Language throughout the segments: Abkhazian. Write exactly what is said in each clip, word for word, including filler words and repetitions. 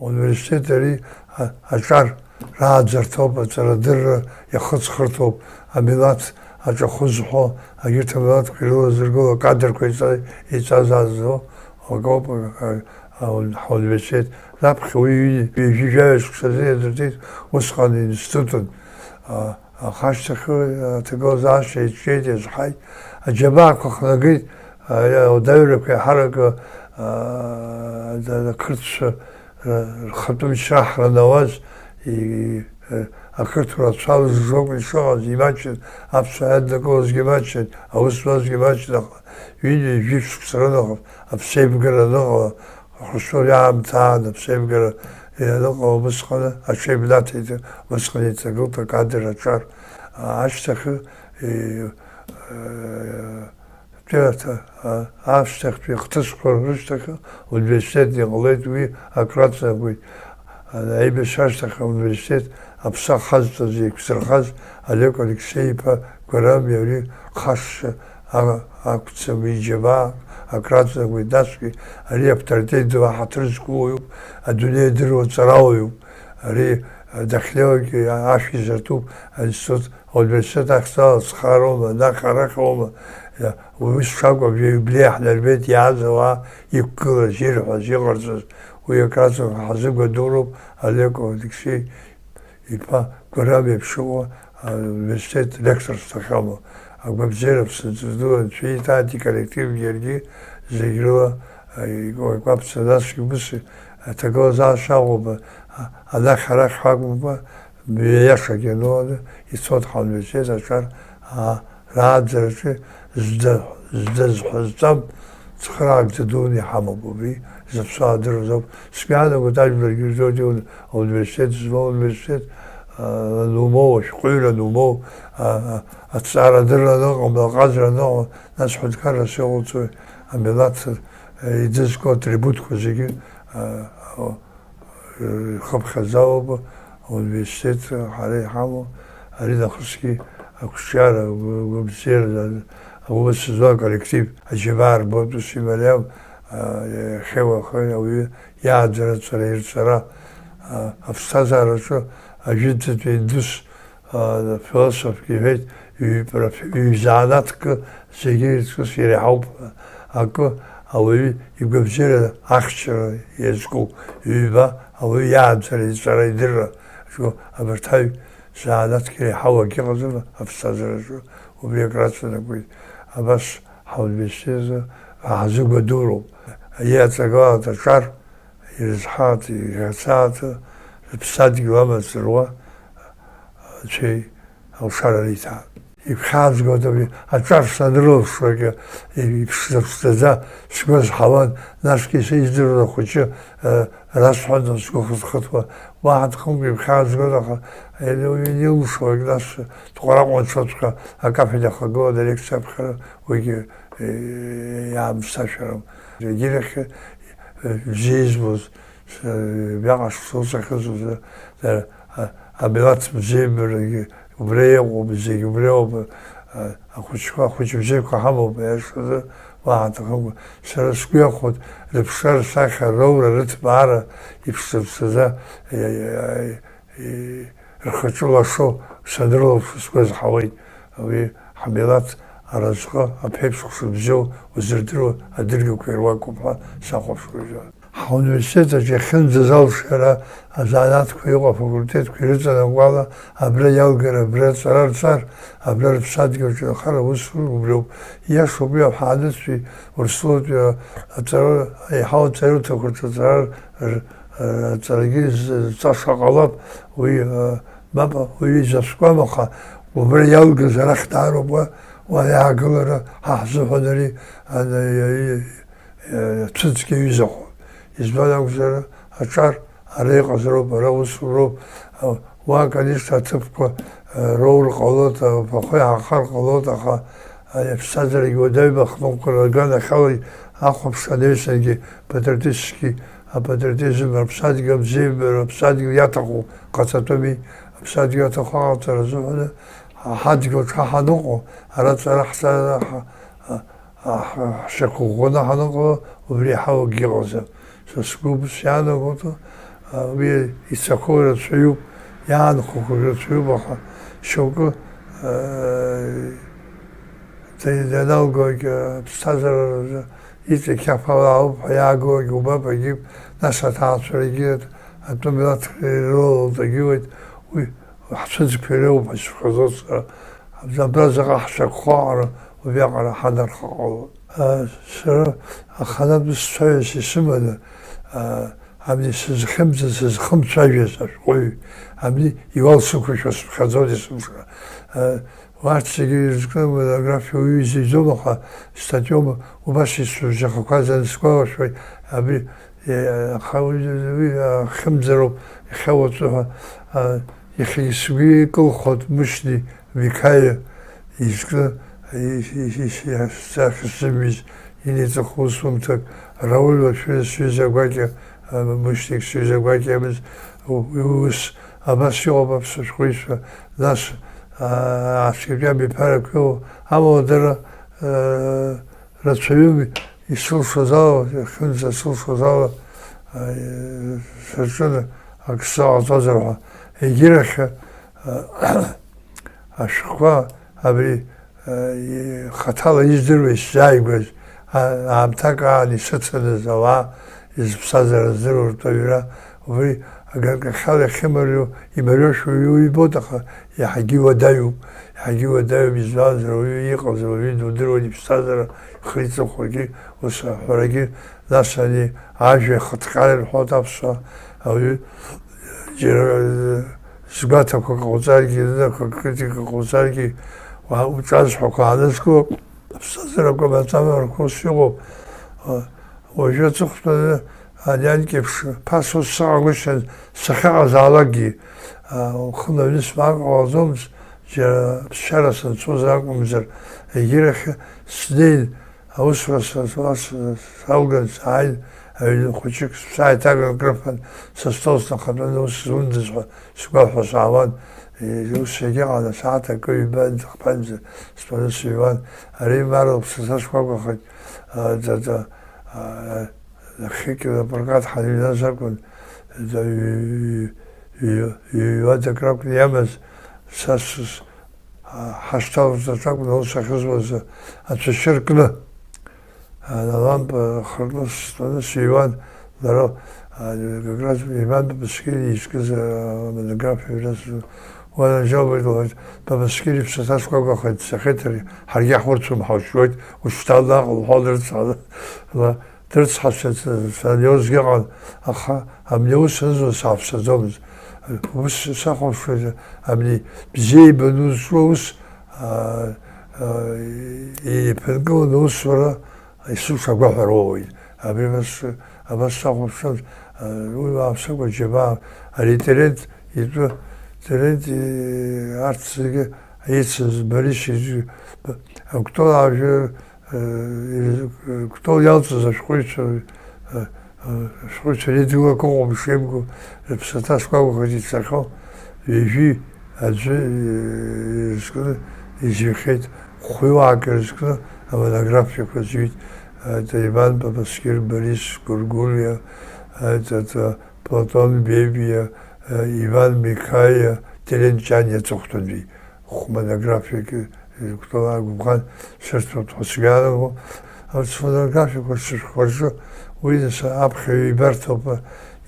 Ауниверситет ари а-, аҿар рааӡарҭоуп, аҵарадырра иахыҵхырҭоуп, амилаҭ аҿахәы зҳәо, егьырҭ амилаҭқәа ирылазыргыло акадрқәа иҵа-, иҵазааӡо акоуп, а, а, ҳауниверситет. Раԥхьа уи ҩи-, ҩажәи жәаҩа шықәсазы иадыртит, усҟан институтын. А, аха ашьҭахьы аҭагылазаашьа еиҿкеит, иазҳаит. Аџьабаақәа хнагеит, а, ауадаҩрақәа еиҳарак, а, а, ақырҭцәа р-, рхатәы мчра ҳранауаз, и-, и-, ақырҭуа рацәа рызжогьы шыҟаз имаҷын, аԥсуаа иаднакылозгьы маҷын, аус зуазгьы маҷын, аха ҩынҩажәи шықәса рынаҟа аԥсеивгара аныҟала, Хрушьов иаамҭа аан аԥсеивгара ианыҟала, убысҟаны аҽеибнаҭеит, убысҟан еиҵагылт акадр аҿар. Ашьҭахьы, и-, э, Ҭәиаҭа, а, ашьҭахьтәи ахҭысқәа рышьҭахь ауниверситет иҟалеит, уи акраҵанакуеит. А, аибашьра ашьҭахь ауниверситет аԥсы ахазҵаз, еиқәзырхаз Олег Алексеи-иԥа Гәарамиа ари хашшьа а-, акәӡам, иџьабаа акраҵанакуеит, насгьы ари авторитет ду аҳаҭыр зқәу уаҩуп, адунеи идыруа ҵарауаҩуп. Ари, а, дахьнеилакгьы ашә изартуп, аинститут Ауниверситет ахьӡала цхаароума, анахь-арахь аума, иа-, ус шакәу абри аиубилеи ҳнарбеит иааз ауаа иқәгылаз, ирҳәаз, иҟарҵаз, уи акраҵанак ҳазыгәадуроуп, Олег Алексеи иԥа Гәарамиа иеиԥш иҟоу ауниверситет ректорс дахьамоу. Агәабзиара ԥсыӡ ду анцәа иҭааит, иколлектив иаргьы зегь рыла, а, икәаԥца, насгьы ус аҭагылазаашьа аҟоуп, а, анахь-арахь ҳәа акәымкәа, Мҩа иашагьы ануада ицоит ҳауниверситет аҿар, аа, рааӡараҿы зда, зда зҳәа зҵам цхыраагӡа дуны иҳамоуп, убри зыԥсуаа дыруазоуп. Сгәы иаанагоит, ажәларгьы ирҳәоит, иуны ауниверситет змоу ауниверситет, аа, анумоу, ашәҟәыҩҩра анумоу, аа, аҭҵаарадырра аныҟам, аҟазара аныҟам, нас ҳәынҭқаррас иҟауҵои, амилаҭ, аа, идызку атрибутқәа зегьы, аа, Ихыԥхьаӡалоуп ауниверситет ҳара иҳамоу, ари нахысгьы ақәҿиара, агәабзиара, аус зуа аколлектив, аџьабаа рбоит ус имариам, а, иахьа уахынла ауаҩы иааӡара, аҵара, ирҵара, а, аԥсҭазаараҿы ажәытәтәи индус Афилософгьы иҳәеит, ҩ-, проф-, ҩ-, занааҭк зегьы ирыцкыс иреиҳауп акы, ауаҩы игәабзиара ахьчара иазку, ҩба, ауаҩы иааӡара, иҵара, идырра зку, абарҭ аҩ-, занааҭк иреиҳау акгьы ыҟаӡам аԥсҭазаараҿы, убри акраҵанакуеит. Абас ҳауниверситет азы ҳазыгәадуроуп. Иаҵагылаз аҿар, ирызҳалт, иӷьацаат, рыԥсадгьыл амаҵ руа, Анцәеи алшара риҭаат. Игәхьаазгоит абри аҿар санрылаԥшуагьы, иԥшӡа-ԥшӡаӡа сгәы азҳауан, насгьы са издыруаз ахәыҷы, э, расҳәон сгәы хыҭхыҭуа, уаҳа дхымкәа игәхьаазгоит, аха, э, уаҩы илшоит, нас дҟәараҟәа ицоҵәҟьа акафедра ахагылан алекциа аԥхьара, уигьы, э, иаамсҭашәарым. Егьирахь, э, бзиа избоз, Ҩаҟа шықәса усахьазу, дара, а, амилаҭ бзиабарагьы убра иҟоуп, зегь убра иҟоуп, а, ахәыҷқәа, ахәыҷ бзиақәа ҳамоуп, иашазы уаҳа аҭахымкәа. Сара сгәы иахәоит, рыԥшра, рсахьа, роура, рыҭбаара, иԥшӡа-ԥшӡаӡа, и, и, и, рхаҿы лашо санрылаԥш сгәы азҳауеит. Уи ҳмилаҭ аразҟы аԥеиԥш хшыбзиоу узырдыруа адыргақәа ируакуп ҳәа сахәаԥшуеит. Ҳауниверситет аҿы иахьынӡазалшо иара азанааҭқәа иҟоу афакультетқәа ирыҵанакуа ала, абра иалгар, абра аҵара рҵар, абра рыԥсадгьыл аҿынхар аус убриоуп. Ииашоуп уи аҳәаанырцәтәи Урыстәылатәи аҵара, еиҳау аҵаҩырҭақәа рҿы аҵара р-, р-, аҵарагьы з-, зҵаша ҟалап, уи, а, мап, уи изаскуам, аха убра иалгаз арахь даароуп уа, уа иаагылара ҳа ҳзыҳәан ари, ана-, Ацәыӡгьы аҩызахоит. Избан акәзар, аҿар ара иҟазароуп, ара усуроуп. Уа, конечно, аҭыԥқәа роур ҟалоит, афахәы иаахар ҟалоит, аха аԥсҭазаарагьы уадаҩым, ахныҟәгара аганахьала ахәаԥш анаҩсангьы патриотический, апатриотизм, аԥсадгьыл абзиабара, аԥсадгьыл иаҭаху ҟаҵатәыми, аԥсадгьыл аҭаху аҟаҵара азыҳәан ҳадгьыл ҽаҳаныҟоу, ара ҵара ҳҵа-, ҳа-, Аҳ-, ҳшьақәыӷәӷәаны ҳаныҟала, убри еиҳау акгьы ыҟаӡам. Са сгәы ус иаанагоит, Уи ицақәоу рацәаҩуп, иаанхақәоу рацәаҩуп, аха шьоукы, э, да-, даналгогь, э, аԥсҭазааразы иҵегь қьафала ауп ҳәа иаагогь убап, агьип, нас аҭаацәарагьы атәым милаҭ ирылалоит, агьиуеит, уи ҳцәыӡқәа иреиуоуп ҳәа сшәхаӡоит сара. Абра заҟа ҳшәақәхо аҟара убриаҟара ҳанарха ҟалоит. Сара аханатә сцәаҩас исыманы, абни сызхьымӡаз, сызхымцәажәаз ашәҟәыҩҩы, абни иуал сықәушәа сыԥхьаӡоит есымша. Урҭ зегьы ирызкны монографиа уаҩы изыҩӡом, аха статиоума убас исыбжьахақәаз ансгәалашәоит, абри, е, аха уи, уи ахьымӡароуп, иахьа уаҵәы ҳәа, а, иахьагьы сгәы икылхуан Мушьни Миқаиа изкны, и-, и-, и-, и-, сахьысымҩыз инеиҵыху усумҭак, Рауль Лашәриа сҩыза гәакьа, а, Мушьник сҩыза гәакьа иамаз, у-, уи ус абас иҟоуп аԥсуа шәҟәыҩҩцәа, нас, а, ацәгьатәи абиԥарақәа иҟоу, амала дара, а, рацәаҩым исылшоз ала, иахьынӡа сылшоз ала, а, саҿын ак сзаҟаҵозар ҳәа. Егьирахь, а, ашәҟәқәа абри, а, и-, хаҭала издыруа исзааигәаз, а, аамҭак аан исыцыныз ауаа изыԥсазара здыруа ртәаҩра, убри аганкахьала иахьымариоу, имариоушәа уаҩы ибоит, аха иаҳагьы иуадаҩуп, иаҳагьы иуадаҩуп, избанзар, уаҩы иҟаз, уаҩы дудыруан иԥсҭазаара, ихы иҵыхәагьы, ус аҳәарагьы, нас ани ажәа ихыҭҟьар ирҳәоит аԥсуаа, ауаҩы џьара, э, згәаҭақәак ҟауҵаргьы, зынақәак критика ҟауҵаргьы, уа-, уҿазҳәақәа аанызкыло, аԥсҭазаарақәа маҵамарақәа ус иҟоуп. Уажәы аҵыхәтәаны ани анкьеиԥш ԥаса ус сыҟагәышьан сахьыҟазаалакгьы, ухы наҩныс мап ҟалаӡомызт, џьара ԥсшьара санцоз акәымзар, егьирахь снеин, аусура са-, са-, салган сааин, аҩны хәыҷык сааиҭаган крыфан, са стол снахатәаны ус зундаз ҳәа сгәахәуа саауан. Ус иагьыҟан, асааҭ акы ҩба дыхԥанӡа стәаны сыҩуан. Ари Марал ԥсаса сгәагәахеит, а, да, да, а, нахьхьи Кировоград ҳаныҩназ акәын, да, ҩ-, ҩ-, ҩ-, ҩ-, ҩ-, ҩ-, ҩ-, ҩ-, ҩ-, акәын иамаз, са сыс-, а, ҳашҭалҵаҿ акәын аус ахьызуаз, ацәашьы ркны. Алампа хыркны стәаны сыҩуан, лара, а, как раз Иван Папаскири изкыз, а, монографиа ҩра сзу-, уанаџьалбеит, лҳәеит, Папаскири ԥсаҭа сгәагәахеит, дцахьеит, ҳаргьы ҳурцәом, ҳаушьуеит, ушьҭа наҟ лҳәо дрыцҳа-, ла-, дрыцҳашьа саниозгьы ыҟан, аха абни аус анызуа сааԥсаӡомызт. Ус сахәаԥшуеит, абни бзиа ибаны узҿу аус, а, а, иԥынкыланы усура исылшагәаҳәароуеит. Абри абас, абас сахәаԥшуан, а, уи уааԥсакәа џьабаа, ари Терент итәы, Терент и-, арҭ зегьы ицыз, Борис ижы, Гәтол ажәа, э, Гәтол иалҵыз ашәҟәыҩҩцәа, э, э, ашәҟәыҩҩцәа реидгылақәа ыҟоуп ишеибгоу, рыԥсаҭа сгәагәахеит ицахьоу, ҩажәи аӡәы, э, ирызкны изҩхьеит, хәҩуаак ирызкны амонографиақәа зҩит, э, это Иван Папаскир, Борис Гургулиа, э, это, это Платон Бебиа, э, Иван Микаиа, Терент Ҷаниа аҵыхәтәантәи. Хә-, монографиак ирыгәҭала гәыбӷан сырҭоит ҳәа сгәы иаанагом. Арҭ сфотографиақәа сышәҟәқәа рҿы уи нас аԥхьаҩ ибарҭоуп,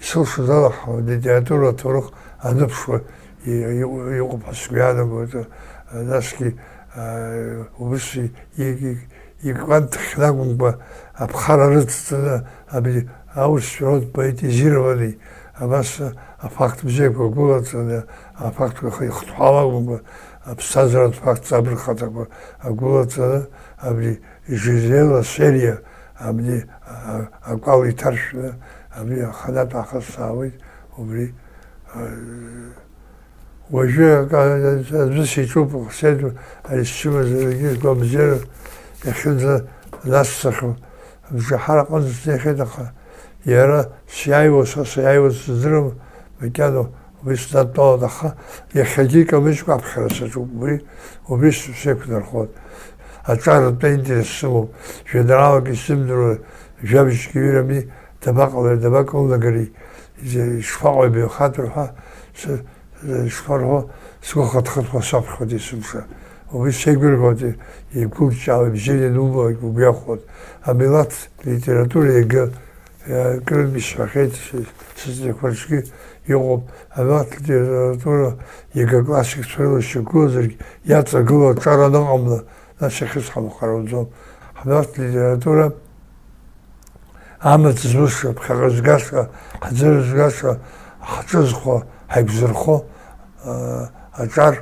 исылшоз ала ҳлитература аҭоурых аныԥшуа и-, и-, иҟоуп ҳәа сгәы иаанагоит. Насгьы, а, убыс и-, и-, и-, икәанҭхьны акәымкәа, аԥхара рыцҵаны, абри аус шәарҭ поэтизированный, абас афакт бзиақәа агәылаҵаны, афактқәа ихы ихҭҳәаауа акәымкәа, аԥсҭазааратә фактқәа абырхаҭақәа агәылаҵаны, абри Жизела сериа, абни, а, акәал иҭаршәны, абри аханатә аахыс саауеит, убри, а, Уажәы акы, аӡәы сиҿуп, Хсеҭ, ари сшьымазаргьы сгәабзиара иахьынӡа насҭахьоу, абжаҳар аҟынӡа снеихьеит, аха иара сиааиуа, са сиааиуа сыздырам, макьана уи снадтәалан, аха иахьагьы икамыжькәа аԥхьара саҿуп, убри, убри сеиқәнархон. Аҿар ртәы аинтерес сымоуп, жәеинраалак исзымдыруа, жәабжьк иҩрами, дабаҟалари, дабакылнагари, изы ишԥаҟоу ибаҩхатәра ҳәа сы-, ишԥарҳәо, сгәы хыҭхыҭуа саԥхьоит есымша. Убри сеигәырӷьоит, игәылҷҷаауа ибзианы ианубо угәы иахәоит. Амилаҭ литература иага, акырынтә исҳәахьеит, сызҵақәа рҿгьы иҟоуп. Амилаҭ литература иага классикцәа рыла шьақәгылазаргь, иаҵагылоу аҿар аныҟамла, нас иахьысҳамхар ауӡом. Ҳмилаҭ литература амаҵ зуша, ԥхьаҟа згаша, ҳӡыра згаша, ҳҿызхуа, ҳаиқәзырхо, аа, аҿар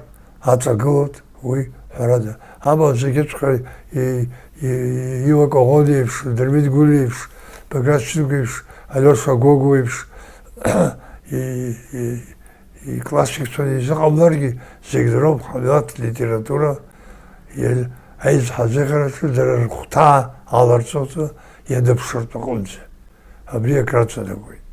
аҵагылоит уи, ҳәарада. Амала зегьыҵәҟьа и-, и-, Иуа Коӷониа еиԥш, Дырмит Гәлиа еиԥш, Баграт Шьынқәба еиԥш, Алиоша Гогәуа еиԥш, и-, и-, иклассикцәа изыҟамларгьы, зегь дроуп ҳмилаҭ литература иа-, аизҳазыӷьараҿы дара рыхәҭаа аларҵоз ианыԥшыртә аҟынӡа. Абри акраҵанакуеит.